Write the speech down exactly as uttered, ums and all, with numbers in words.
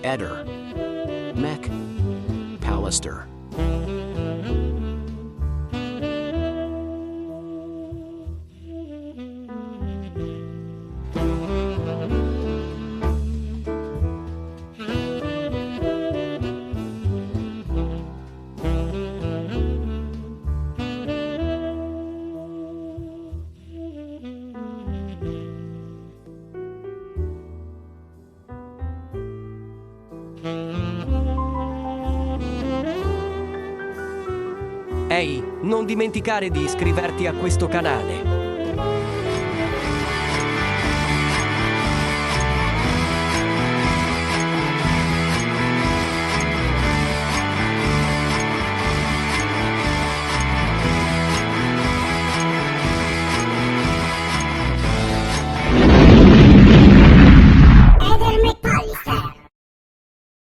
Eder. Mac. Pallister. Ehi, non dimenticare di iscriverti a questo canale.